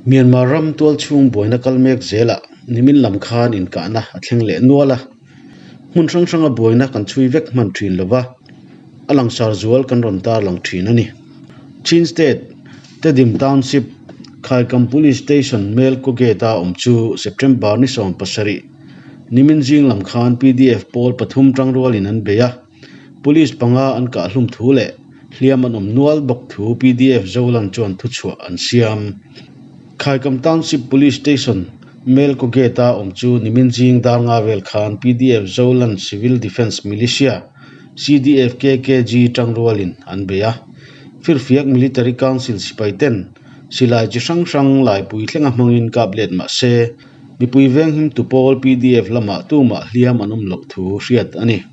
Myanmar ram tualchhung buaina kal mek zelah nimin lam khan inkahna a thleng leh nual a. Hmun hrang hranga buaina kan chhui vek hman thin lova, a langsar zual kan rawn tarlang thin a ni. Chin State, Tedim Township, Khaikam Police Station Melko Gate-a awm chu September ni 17, nimin zing lam khan pdf pawl pathum tangrualin an bei a. Police panga an kahhlum thu leh hliam an awm nual bawk thu pdf Zolan chuan thuchhuah an siam. Khaikam Township Police Station, Melko Gate-a awm chu nimin zing dar nga vel khan pdf Zolan Civil Defence Militia, CDF KKG, tangrualin an bei a. Firfiak Military Council sipai ten silai chi hrang hrang laipui thlenga hmangin kap let mah se, Mipui venghim tu pawl pdf lamah tumah hliam an awm loh thu hriat a ni.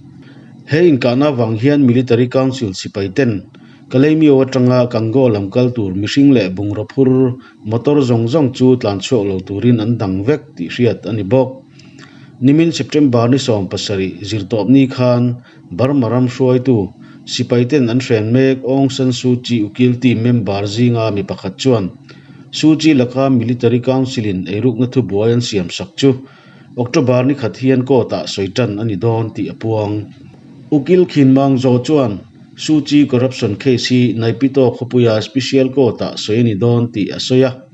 He inkahna avang hian Military Council sipai ten Kalaymyo atanga Kangaw lam kal tur mihring leh bungraw phur motor zawng zawng chu tlan chhuak lo turin an dang vek tih hriat a ni bawk. Nimin September ni 17 zirtawpni khan Burma ram hruaitu sipai ten an hren mek Aung San Suu Kyi ukil team member zinga mi pakhat chuan Suu Kyi laka Military Council in eirukna thubuai an siam sak chu October ni khat hian court ah sawi tan a ni dawn tih a puang. Ukil Khin Maung Zaw chuan Suu Kyi corruption case hi Naypyitaw khawpuia Special Court ah sawi a ni dawn tih a sawi a.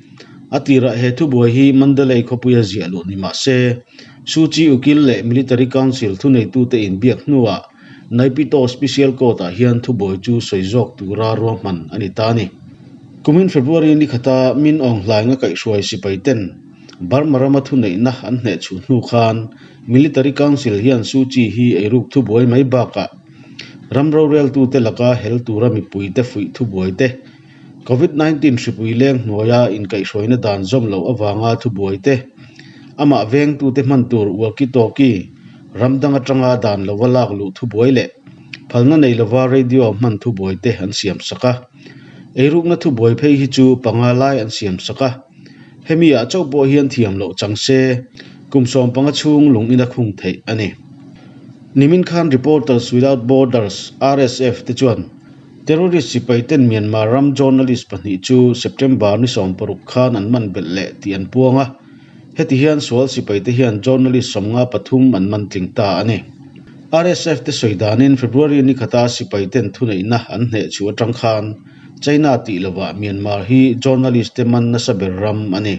A tirah he thubuai hi Mandalay khawpuia ziah luh ni mah se, Suu Kyi ukil leh Military Council thuneitute inbiak hnuah Naypyitaw Special Court ah hian thubuai chu sawi zawk tura ruahman a ni ta a ni. Kumin February ni khata Min Aung Hlaing a kaihhruai sipai ten Burma rama thuneihna an hneh chhuh hnu khan Military Council hian Suu Kyi hi eiruk thubuai mai bakah ram roreltute laka hel tura mipuite fuih thubuai te Covid 19 hripui leng hnuaia inkaihhruaina dan zawm loh avanga thubuai te, amah vengtute hman tur walkie-talkie ram dang atanga dan lova lak luh thubuai leh phalna nei lova radio hman thubuai te an siam sak a. Eirukna thubuai phei hi chu panga lai an siam sak a. Hemi ah chauh pawh hian thiam loh chang se kum 15 chhung lung ina khung theih a ni. Nimin khan Reporters Without Borders, RSF, te chuan Terrorist sipai ten Myanmar ram journalist pahnih chu September ni 16 khan an man belh leh tih an puang a, heti hian sual sipai te hian journalist 53 an man tling ta a ni. RSF te sawi danin February ni khata sipai ten thuneihna an hneh chu atang khan China tih lovah Myanmar hi journalist te man nasa ber ram a ni.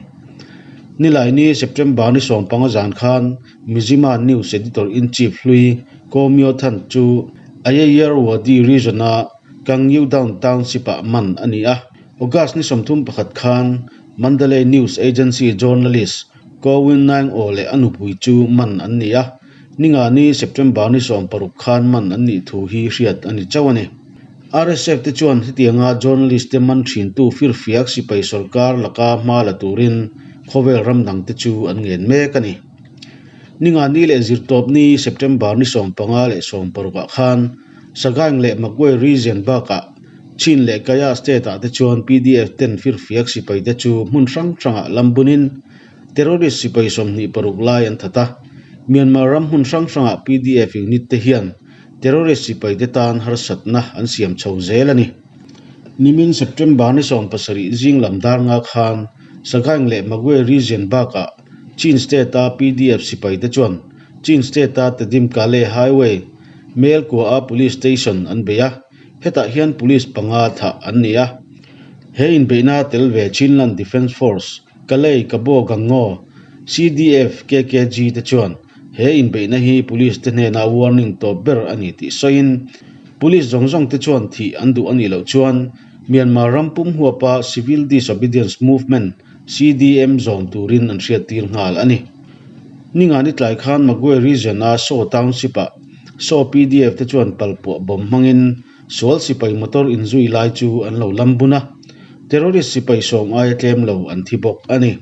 Nilai ni September ni 15 zan khan Mizzima News Editor-in-Chief hlui Ko Myo Thant chu Ayeyarwady region-a Kangyu-Down Township-ah man a ni a. August ni 31 khan Mandalay News Agency journalist Ko Win Naing Oo leh a nupui chu man an ni a. Ninga ni September ni 16 khan man an nih thu hi hriat a ni chauh a ni. RSF te chuan hetianga journalist te man thintu firfiak sipai sorkar laka hma la turin khawvel ram dang te chu an ngen mek a ni. Ninga ni leh zirtawp ni September ni 15 leh 16 ah khan Sagaing leh Magway region bakah Chin leh Kayah state ah te chuan PDF ten firfiak sipai te chu hmun hrang hrangah lam bunin terrorist sipai 26 lai an that a. Myanmar ram hmun hrang hrangah PDF unit te hian terrorist sipai te tan harsatna an siam chho zel a ni. Nimin September ni 17 zing lam dar nga khan Sagaing leh Magway region bakah Chin State-a PDF sipai te chuan Chin State-a Tedim Kale Highway, Melkua-a Police Station an bei a, hetah hian police panga thah an ni a. He inbeihna tel ve Chinland Defence Force, Kalay Kabaw Gangngaw, CDF KKG te chuan he inbeihna hi police te hnena warning tawp ber a ni tih sawiin, police zawng zawng te chuan thih an duh a nih loh chuan Myanmar ram pum huapa Civil Disobedience Movement, CDM, zawm turin an hriattir nghal a ni. Ningani tlai khan Magway region-a Saw Township-ah Saw PDF te chuan palpuah bawm hmangin sual sipai motor inzui lai chu an lo lam bun a, terrorist sipai sawm aia tlem lo an thi bawk a ni.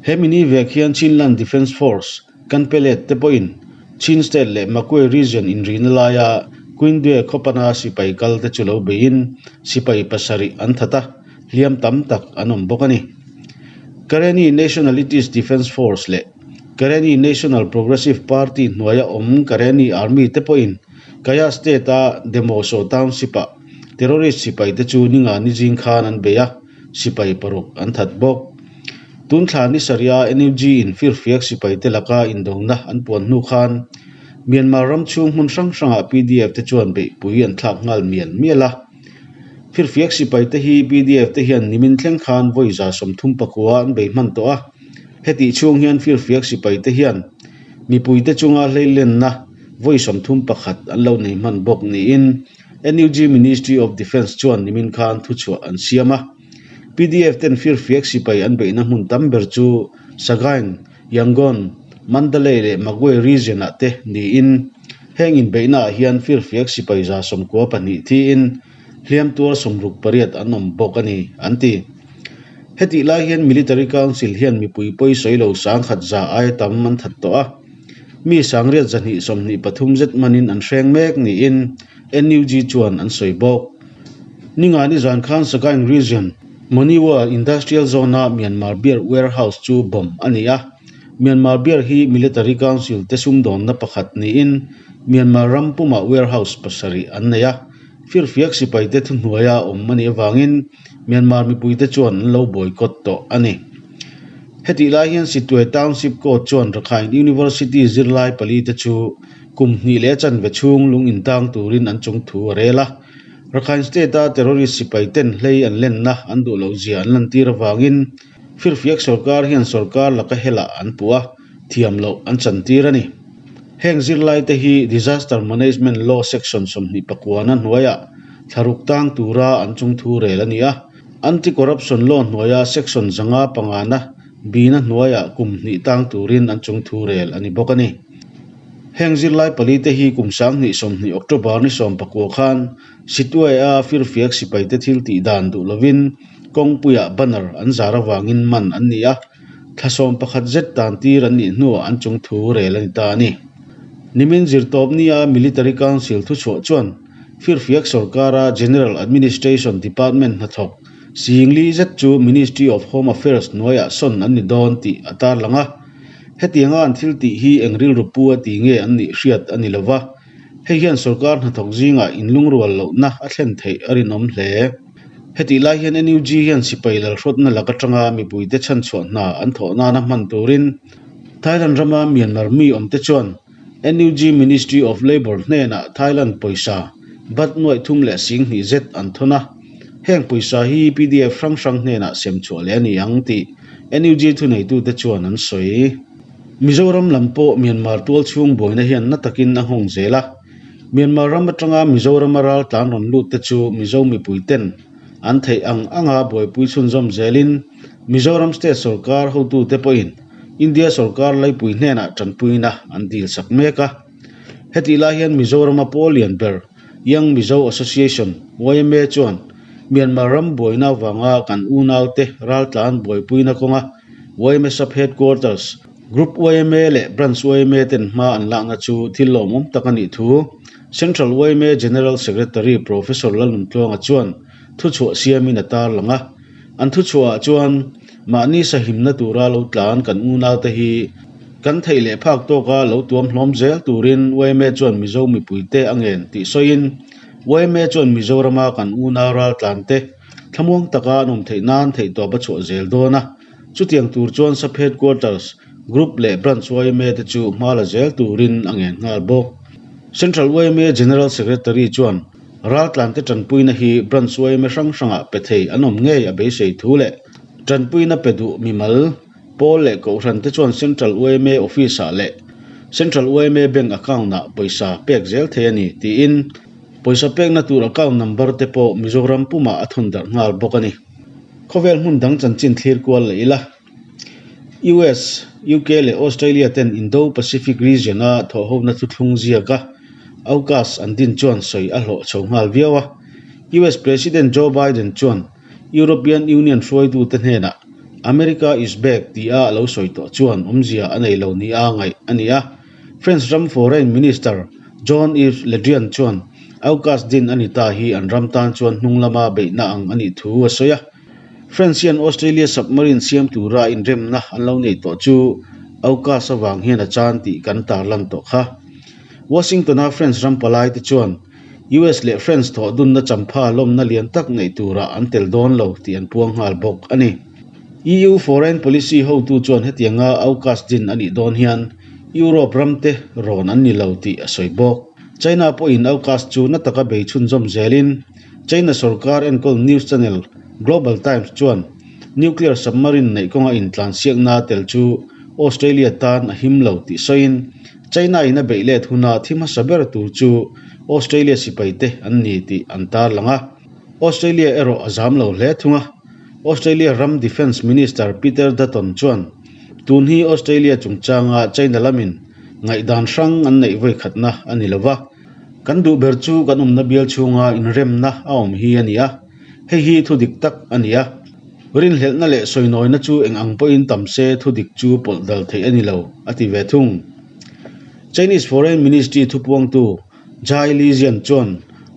He mini vek hian Chinland Defence Force, Kanpelet te pawhin Chin State leh Magway region inrihna laia Quindwe khawpana sipai kal te chu lo beiin sipai pasarih an that a, hliam tam tak an awm bawk a ni. Karenni Nationalities Defence Force leh Karenni National Progressive Party hnuaia awm Karenni Army te pawhin Kayah State-a Demoso Township-ah terrorist sipai te chu ninga ni zing khan an bei a, sipai paruk an that bawk. Tun thla ni sarih-a NUG in firfiak sipaite laka indona an puan hnu khan Myanmar ram chhung hmun hrang hrangah pdf te chuan beihpui an thlak nghal mial mial a. Firfiak sipaite hi pdf te hian nimin thleng khan vawi 34 an bei hman tawh a. Hetih chhung hian firfiak sipaite hian mipuite chunga hleilenna vawi 31 an lo nei hman bawk niin NUG Ministry of Defence chuan nimin khan thuchhuah an siam a. Pdf ten firfiak sipai an beihna hmun tam ber chu Sagaing, Yangon, Mandalay leh Magway region ah te niin heng inbeihna ah hian firfiak sipai 92 thiin hliam tuar 68 an awm bawk a ni, an ti. Hetih lai hian Military Council hian mipui pawi sawi lo 100,000 aia tam an that tawh a, mi 9,223 zet manin an hreng mek niin NUG chuan an sawi bawk. Ningani zan khan Sagaing Region, Monywa Industrial Zone-a Myanmar Beer Warehouse chu bomb a ni a. Myanmar Beer hi Military Council te sumdawnna pakhat niin Myanmar ram pumah warehouse pasarih an nei a. Firfiak sipaite thuhnuaia awm a nih avangin Myanmar mipuite chuan an lo boycott tawh a ni. Hetih lai hian Sittwe Township Court chuan Rakhine University zirlai palite chu kum hnih leh chanve chhung lung intang turin an chung thu a rel a. Rakhine State-a terrorist sipai ten hlei an lenna an duh loh zia an lantir avangin firfiak sorkar hian sorkar laka helah an puh a, thiam loh an chantir a ni. Heng zirlai te hi Disaster Management Law Section 29-na hnuaiah thlaruk tang tura an chung thu rel a ni a, Anti-Corruption Law hnuaia Section 5 5-na bina hnuaiah kum hnih tang turin an chung thu rel a ni bawk a ni. Heng zirlai pali te hi kum 2020 October ni 19 khan Sittwe-a firfiak sipaite thil tih dan duh lovin kawngpuiah banner an zar avangin man an ni a, thla 11 zet tan tir an nih hnuah an chung thu rel a ni ta a ni. Nimin zirtawp nia Military Council thuchhuah chuan firfiak sorkara General Administration Department hnathawk Singli zet chu Ministry of Home Affairs hnuaiah sawn an ni dawn tih a tarlang a. Hetianga an thil tih hi eng rilru pu a ti nge an nih hriat a ni lova, hei hian sorkar hnathawk zingah inlungrual lohna a thlen theih a rinawm hle. Hetih lai hian NUG hian sipai lalhrawtna lak atanga mipuite chhanchhuah hna an thawh nana hman turin Thailand rama Myanmar mi awmte chuan NUG Ministry of Labour hnenah Thailand pawisa baht nuaih thum leh sing hnih zet an thawn a, heng pawisa hi pdf hrang hrang hnenah sem chhuah leh a ni ang tih NUG thuneitute chuan an sawi. Mizoram lam pawh Myanmar tual chhung buaina hian na takin a nghawng zel a. Myanmar ram atanga Mizorama ral tlan rawn lut te chu Mizo mipui ten an theih ang anga buaipui chhunzawm zelin Mizoram state sorkar hotute pawhin India sorkar laipui hnenah tanpuina an dil sak mek a. Hetih lai hian Mizorama pawl lian ber Young Mizo Association, yma, chuan Myanmar ram buaina avanga kan unaute raltlan buaipuina kawnga yma Sub Headquarters, Group yma leh Branch yma ten hma an lakna chu thil lawmawm tak a nih thu Central yma General Secretary Professor Lalnuntluanga chuan thuchhuah siamin a tarlang a. An thuchhuahah chuan mahni sahimna tura lo tlan kan unaute hi kan theih leh phak tawka lo tuam hlawm zel turin yma chuan Mizo mipuite a ngen tih sawiin yma chuan Mizorama kan unau raltlante thlamuang taka an awm theih nan theihtawp a chhuah zel dawn a, chutiang tur chuan Sub Headquarters, Group leh Branch yma te chu hma la zel turin a ngen nghal bawk. Central yma General Secretary chuan Raltlante tanpuina hi Branch yma hrang hrangah pe thei an awm ngei a beisei thu leh tanpuina pe duh mimal pawl leh kohhran te chuan Central yma Office-ah leh Central yma Bank account-ah pawisa pek zel thei a ni tiin pawisa pekna tur account number te pawh Mizoram pumah a thawn darh nghal bawk a ni. Khawvel hmun dang chanchin thlir kual leh ila. US, UK leh Australia ten Indo-Pacific region-a thawhhona thuthlung ziaka AUKUS an din chuan sawi a hlawh chho nghal viau a. US President Joe Biden chuan European Union hruaitute hnenah America is back tia a lo sawi tawh chuan awmzia a nei lo nia ngaih a ni a. French ram Foreign Minister Jean-Yves Le Drian chuan AUKUS din a ni ta hi an ram tan chuan hnung lama beihna ang a nih thu a sawi a. France hian Australia submarine siam tura inremna an lo nei tawh chu AUKUS avang hian a chan tih kan tarlan tawh kha. Washington-a France ram palai te chuan US leh France thawh dunna champha lawmna lian tak neih turah an tel dawn lo tih an puang nghal bawk a ni. EU foreign policy hotu chuan hetianga AUKUS din a nih dawn hian Europe ramte rawn an ni lo tih a sawi bawk. China pawhin AUKUS chu na taka bei chhunzawm zelin China sorkar enkawl news channel Global Times chuan nuclear submarine neih kawnga intlansiakna tel chu Australia tan a him lo tih sawiin China in a beih let huna thi hmasa ber tur chu Australia sipaite an ni tih an tarlang a. Australia erawh a zam lo hle thung a. Australia ram Defence Minister Peter Dutton chuan tun hi Australia chungchanga China lamin ngaihdan hrang an neih vawikhatna a ni lo va. Kan duh ber chu kan awmna bial chhunga inremna a awm hi a ni a, hei hi thu dik tak a ni a. Rinhlelhna leh sawinawina chu eng ang pawhin tam se thu dik chu pawlh dal theih a ni lo, a ti ve thung. Chinese Foreign Ministry thupuangtu Zhai Lijian chuan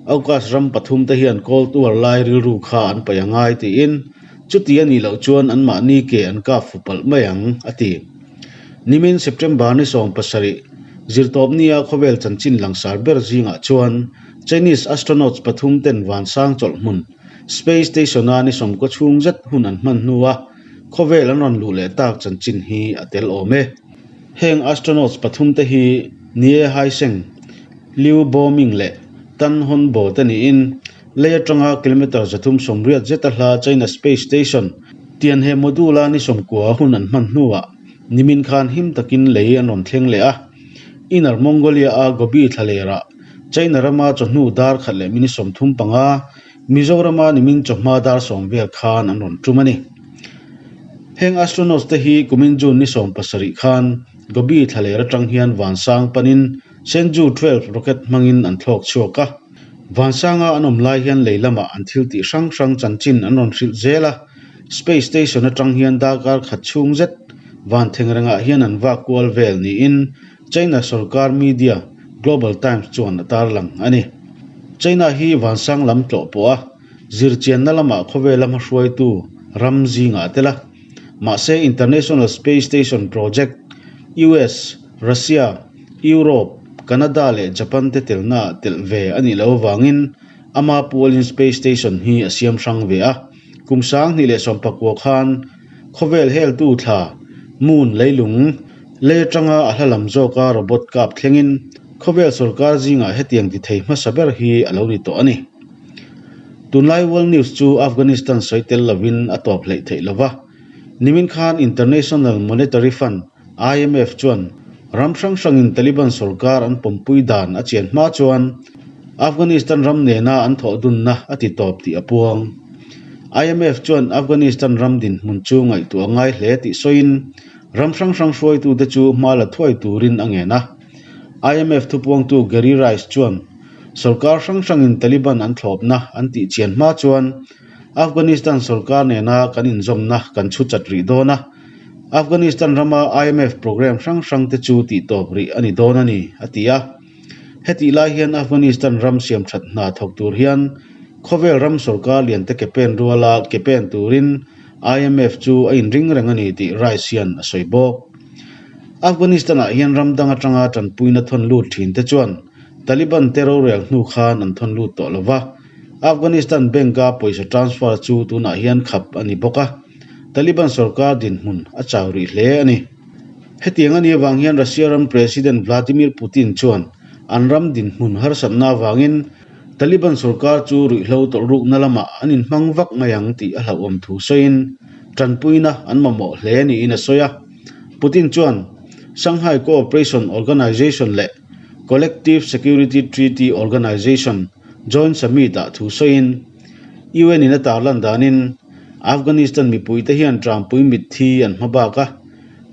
AUKUS ram pathumte hian Cold War lai rilru kha an paih a ngai tiin, chuti a nih loh chuan anmahni ke an kap fu palh mai ang, a ti. Nimin September ni 70, zirtawpnia khawvel chanchin langsar ber zingah chuan Chinese astronauts pathum ten vansang chawlh hmun Space Station-a ni sawmkaw chhung zet hun an hman hnua khawvel an rawn luh leh tak chanchin hi a tel awm e. Heng astronauts pathum te hi Nie Haisheng, Liu Boming leh Tan Hongbo te niin Lei atanga kilometre 380 zeta hla China Space Station Tianhe module-a ni 90 hun an hman hnuah nimin khan him takin lei an rawn thleng leh a. Inner Mongolia-a Gobi thlalerah China rama chawhnu dar khat leh minute 35, Mizorama nimin chawhma dar 10 vel khan an rawn tum a ni. Heng astronauts te hi kumin June ni 17 khan Gobi thlaler atang hian vansang panin Shenzhou 12 rocket hmangin an thlawk chhuak a. Vansanga an awm lai hian lei lamah an thil tih hrang hrang chanchin an rawn hrilh zel a, Space Station atang hian darkar khat chhung zet van thengrengah hian an vak kual vel niin China sorkar media Global Times chuan a tarlang a ni. China hi vansang lam tlawh pawh a zirchianna lamah khawvela hmahruaitu ram zingah a tel a, mahse International Space Station project, US, Russia, Europe, Canada leh Japan te telna telh ve a nih loh avangin ama pualin space station hi a siam hrang ve a. Kum 2019 khan khawvel heltu thla, moon, leilung, lei atanga a hla lam zawka robot kap thlengin khawvel sorkar zingah hetiang ti thei hmasa ber hi a lo ni tawh a ni. Tunlai World News chu Afghanistan sawi tel lovin a tawp hleih theih lova. Nimin khan International Monetary Fund, IMF, chuan ram hrang hrangin Taliban sorkar an pawmpui dan a chian hma chuan Afghanistan ram nena an thawh dunna a ti tawp tih a puang. IMF chuan Afghanistan ram dinhmun chu ngaihtuah a ngai hle tih sawiin ram hrang hrang hruaitute chu hma la thuai turin a ngen a. IMF thupuangtu Gary Rice chuan sorkar hrang hrangin Taliban an thlawpna an tih chian hma chuan Afghanistan sorkar nena kan inzawmna kan chhu chat rih dawn a, Afghanistan rama IMF programme hrang hrang te chu tihtawp rih a ni dawn a ni, a ti a. Hetih lai hian Afghanistan ram siam that hna thawk tur hian khawvel ram sorkar lian te ke pen ruala ke pen turin IMF chu a inring reng a ni tih Rice hian a sawi bawk. Afghanistan-ah hian ram dang atanga tanpuina thawn lut thin te chuan Taliban te rorel hnu khan an thawn lut tawh lo va. Afghanistan bank-a pawisa transfer chu tunah hian khap a ni bawk a, Taliban sorkar dinhmun a chau rih hle a ni. Hetiang a nih avang hian Russia ram President Vladimir Putin chuan an ram dinhmun harsatna avangin Taliban sorkar chu ruihhlo tawlhrukna lamah an inhmang vak mai ang tih a hlauhawm thu sawiin tanpuina an mamawh hle niin a sawi a. Putin chuan Shanghai Cooperation Organization leh Collective Security Treaty Organization Joint Summit-ah thu sawiin UN in a tarlan danin Afghanistan mipuite hian tanpui mitthi an hma bak a,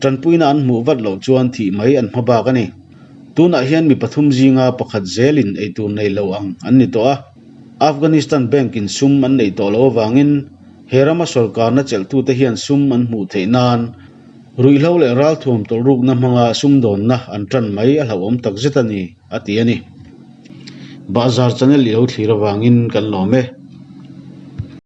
tanpuina an hmuh vat loh chuan thih mai an hma bak a ni. Tunah hian mi pathum zinga pakhat zelin eitur nei lo ang an ni tawh a, Afghanistan bank-in sum an neih tawh loh avangin he rama sorkarna chelhtute hian sum an hmuh theih nan ruihhlo leh ralthuam tawlhrukna hmanga sumdawnna an tan mai a hlauhawm takzet a ni, a ti a ni. Bahzar channel i lo thlir avangin kan lawm e.